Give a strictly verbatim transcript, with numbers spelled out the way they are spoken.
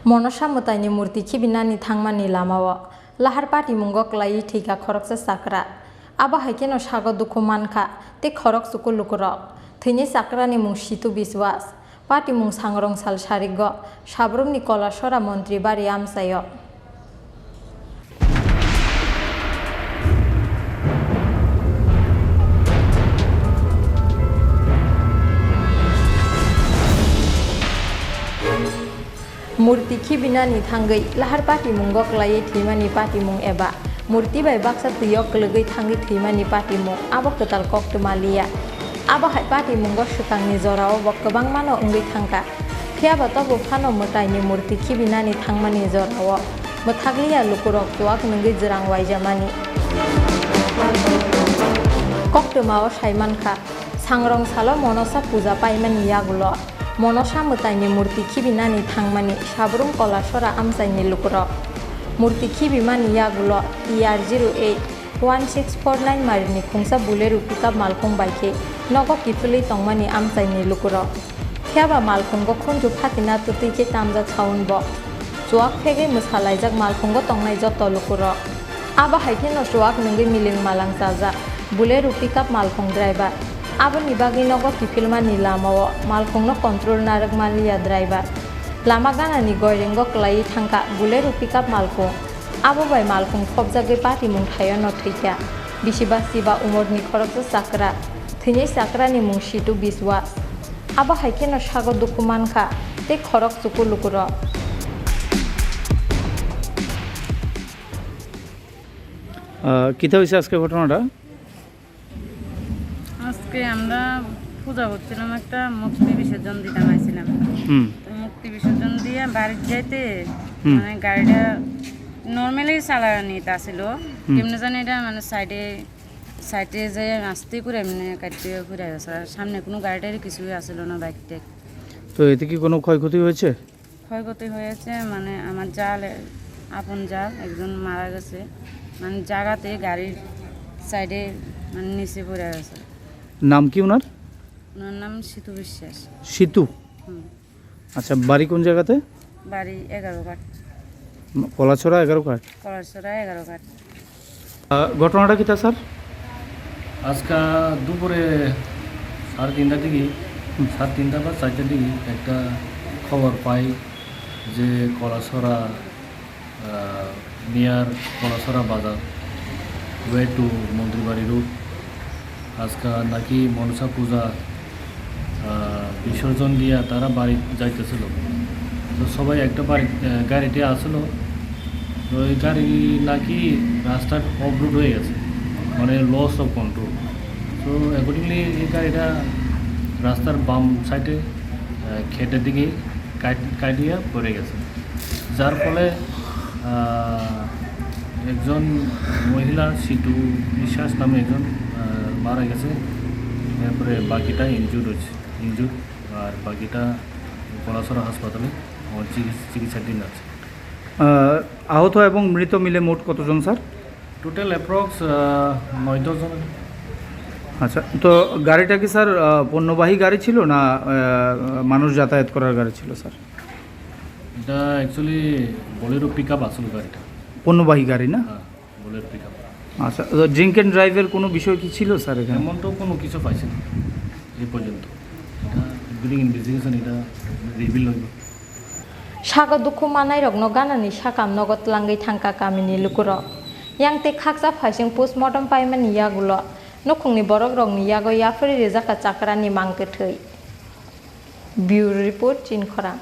Monosa mwtaini murti khibinani thangmani lamao lahar patimungo klaiwi thwikha khoroksa chakra. Abo hai kheno sago dukhu mankha tei khorok chuku lukurok. Thwini chakrani mung Situ Biswas. Patimung sangrong sal sarigo Sabrumni Kolasora Montri Bari amchaio. Murti khibinani thangwi lahar patimungo klaiwi thwimani patimung eba murti bai baksa twio kwlwgwi thangwi thwimani patimung abo kwtal koktwma liya. Abo hai patimungo swkangni jorao bo kwbangmano wngwi thangkha. Phiyaba tobo phano mwtaini murti khibinani thangmani jorao mwthakliya lukurok chuak nwngwi jwrang waijamani. Koktwmao saimankha, sangrong salo monosa puja paimani yagulo monosa mwtaini murti khibinani thangmani Sabrum Kolasora amchaini lukurok. Murti khibimani yagulo T R zero eight one six four nine marini khungsa Bolero pickup malkhung bai khe nogo kiphilwi tongmani amchaini lukurok. Phiyaba malkhungo khunju phatina twtwi khe tamjak saunbo. Chuak phegwi mwsalaijak malkhungo tongnai joto lukurok. Abo hai kheno chuak nwngwi miling malang chajak Bolero pickup malkhung driver. Aboni bagwi nogo kiphilmani lamao malkhungno control narwk manliya driver. Lama ganani goirengo klaiwi thangkha Bolero pickup malkhung. Abo bai malkhung phobjagwi patimung thaio no thwikha. Bisi ba siba umorni khoroksa chakra. Thwinai chakrani mung Situ Biswas. Abo hai kheno sago dukhu mankha tei khorok chuku lukurok. আহ, কিতা হয়েছে আজকে ঘটনাটা? আজকে আমরা পূজা করছিলাম, একটা মূর্তি বিসর্জন দিতাম আইছিলাম। হুম। তো মূর্তি বিসর্জন দিয়ে বাড়ির যাইতে হুম। মানে গাড়িটা নর্মালি চালানিত আছিল। হুম। কেমনে জানি এটা মানে সাইডে, সাইডে যে আস্তে করে এমনি কাটতে ঘুরে গেছে। আর সামনে কোনো গাড়ি টাড়ি কিছুই আছিল না, বাইক টাইক। তো এতে কি কোনো ক্ষয়ক্ষতি হয়েছে? ক্ষয়ক্ষতি হয়েছে, মানে আমার জাল, আপন জাল একজন মারা গেছে, মানে জায়গাতে গাড়ির সাইডে মানে নিচে পড়ে গেছে। নাম কি ওনার? ওনার নাম সিতু বিশ্বাস। সিতু? হুম। আচ্ছা, বাড়ি কোন জায়গাতে? বাড়ি এগারো ঘাট। কলাছড়া এগারো ঘাট? কলাছড়া এগারো ঘাট। আহ, ঘটনাটা কিতা স্যার? আজকে দুপুরে সাড়ে তিনটার দিকে, হুম। সাড়ে তিনটা বা চারটার দিকে একটা খবর পাই যে কলাছড়া, আহ, নিয়ার কলাছড়া বাজার, ওয়ে টু মন্ত্রীবাড়ি রোড, আজকে নাকি মনসা পূজা, আহ, বিসর্জন দিয়া তারা বাড়ি যাইতেছিল। তো সবাই একটা বাড়ি, আহ, গাড়িতে আসলো। তো এই গাড়ি নাকি রাস্তার অফ রোড হয়ে গেছে, মানে লস অফ কন্ট্রোল। তো অ্যাকর্ডিংলি এই গাড়িটা রাস্তার বাম সাইডে, আহ, খেতের দিকে কাট-, কাটিয়া পড়ে গেছে, যার ফলে, আহ, একজন মহিলা সিটু বিশ্বাস নামে একজন, আহ, মারা গেছে। এরপরে বাকিটা ইনজুর্ড হয়েছে, ইনজুর্ড, আর বাকিটা কলাছড়া হাসপাতালে আমার চিকিৎ-, চিকিৎসাধীন আছে। আহ, আহত এবং মৃত মিলে মোট কতজন, স্যার? টোটাল অ্যাপ্রক্স, আহ, নয় দশ জন। আচ্ছা, তো গাড়িটা কি, স্যার, আহ, পণ্যবাহী গাড়ি ছিল না, আহ, মানুষ যাতায়াত করার গাড়ি ছিল, স্যার? এটা অ্যাকচুয়ালি বোলেরো পিক আপ আসলো গাড়িটা। পণ্যবাহী গাড়ি না? হ্যাঁ, বোলেরো পিক আপ। আচ্ছা, তো ড্রিঙ্ক অ্যান্ড ড্রাইভের কোনো বিষয় কি ছিল, স্যার, এখানে? এমন তো কোনো কিছু পাইছি না এই পর্যন্ত। এটা ডুরিং ইনভেস্টিগেশন এটা রিভিল হইব। Sago dukhu manairokno ganani sakam nogo tlangwi thangkha kamini lukurok. Yang tei khaksa phaising postmortem paimani yagulo nukhungni borokrokni yago yapharwi rijak kha chakrani mang kwthwi. Bureau Report, Chinkhorang.